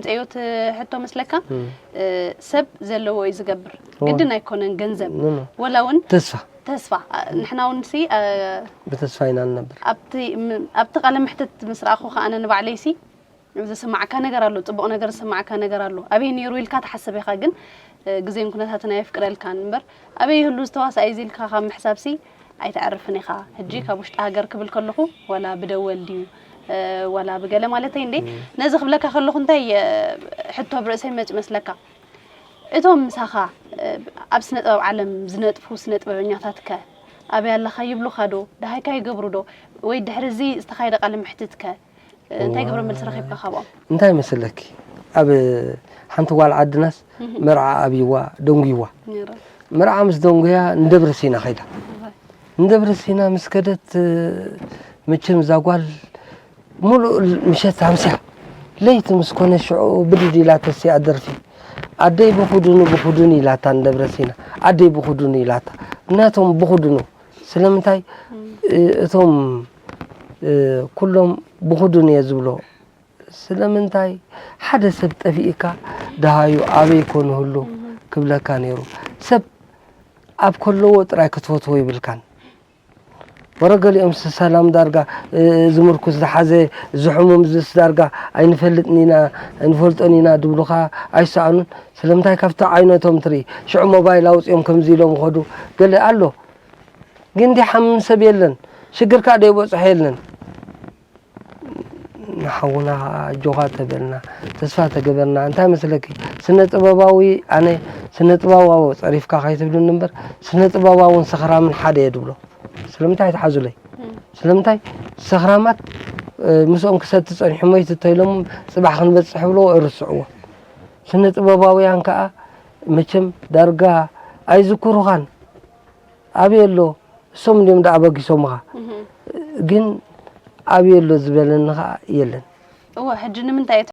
ጸዮት ሕቶ መስለካ ሰብ ዘለዎ እዩ ዝገብር። ግድን ኣይኮነን ገንዘብ፣ ወላ እውን ተስፋ። ተስፋ ንሕና እውን ሲ ብተስፋ ኢና ንነብር። ኣብቲ ቃለ መሕትት ምስ ረኣኹ ከኣነ ንባዕለይ ሲ ዝስማዓካ ነገር ኣሎ፣ ጽቡቕ ነገር ዝስማዓካ ነገር ኣሎ። ኣበይ ነይሩ ኢልካ ትሓስብ ኢኻ፣ ግን ግዜን ኩነታትን ኣየፍቅደልካን እምበር ኣበይ ይህሉ ዝተዋስኣይ እዚ ኢልካ ካብ ምሕሳብ ሲ ኣይተዕርፍን ኢኻ። ሕጂ ካብ ውሽጢ ሃገር ክብል ከለኹ ዋላ ብደወል ድዩ ዋላ ብገለ ማለተይ እንዴ፣ ነዚ ክብለካ ከለኹ እንታይ ሕቶ ኣብ ርእሰይ መጽ መስለካ? እቶም ምሳኻ ኣብ ስነ ጥበብ ዓለም ዝነጥፉ ስነ ጥበበኛታት ከ ኣበይ ኣለኻ ይብሉኻ ዶ? ደሃይካ ይገብሩ ዶ? ወይ ድሕሪ እዚ ዝተኻየደ ቃለ ምሕትት ከ እንታይ ግብረ መልሲ ረኺብካ ካብኦም? እንታይ መሰለኪ፣ ኣብ ሓንቲ ጓል ዓድናስ መርዓ ኣብይዋ ደንጉይዋ። መርዓ ምስ ደንጉያ ንደብረ ሲና ከይዳ። ንደብረ ሲና ምስ ከደት መቸም እዛ ጓል ሙሉእ ምሸት ኣምስያ፣ ለይቲ ምስ ኮነ ሽዑ ብድድ ኢላ ተሲኣ ደርፊ። ኣደይ ብኹድኑ ብኹድኑ ኢላታ ንደብረ ሲና። ኣደይ ብኹድኑ ኢላታ። ምክንያቶም ብኹድኑ ስለምንታይ እቶም ኩሎም ብኹድን እየ ዝብሎ። ስለምንታይ ሓደ ሰብ ጠፊእካ ደሃዩ ኣበይ ኮን ህሉ ክብለካ ነይሩ። ሰብ ኣብ ከለዎ ጥራይ ክትፈትዎ ይብልካን። ወረ ገሊኦም ሰላም ዳርጋ ዝምርኩስ ዝሓዘ ዝሕሙም ዝስ ዳርጋ ኣይንፈልጥን ኢና ንፈልጦን ኢና ድብሉኻ ኣይሰኣኑን። ስለምንታይ ካብቲ ዓይነቶም ትርኢ ሽዑ ሞባይል ኣውፅኦም ከምዚ ኢሎም ኸዱ ገለ ኣሎ። ግን ዲሓምም ሰብ የለን። ሽግርካ ደይበፅሖ የለን። ንሓውና ከዓ ኣጆኻ ተበልና ተስፋ ተገበርና። እንታይ መስለኪ ስነ ጥበባዊ ኣነ ስነ ጥበባዊ ፀሪፍካ ከይትብልኒ እምበር ስነ ጥበባውን ሰኽራምን ሓደ እየ ድብሎ። ስለምንታይ ትሓዙለይ? ስለምንታይ ሰኽራማት ምስኦም ክሰቲ ፀኒሑ ሞይት እተኢሎም ፅባሕ ክንበፅሕ ብሎ እርስዕዎ። ስነ ጥበባውያን ከዓ መቸም ዳርጋ ኣይዝክሩኻን። ኣበይ ኣሎ እሶም እንዲዮም ደኣ በጊሶምኻ ግን ኣበይ ኣሎ ዝበለኒ ኸዓ የለን። እወ ሕጂ ንምንታይ እየ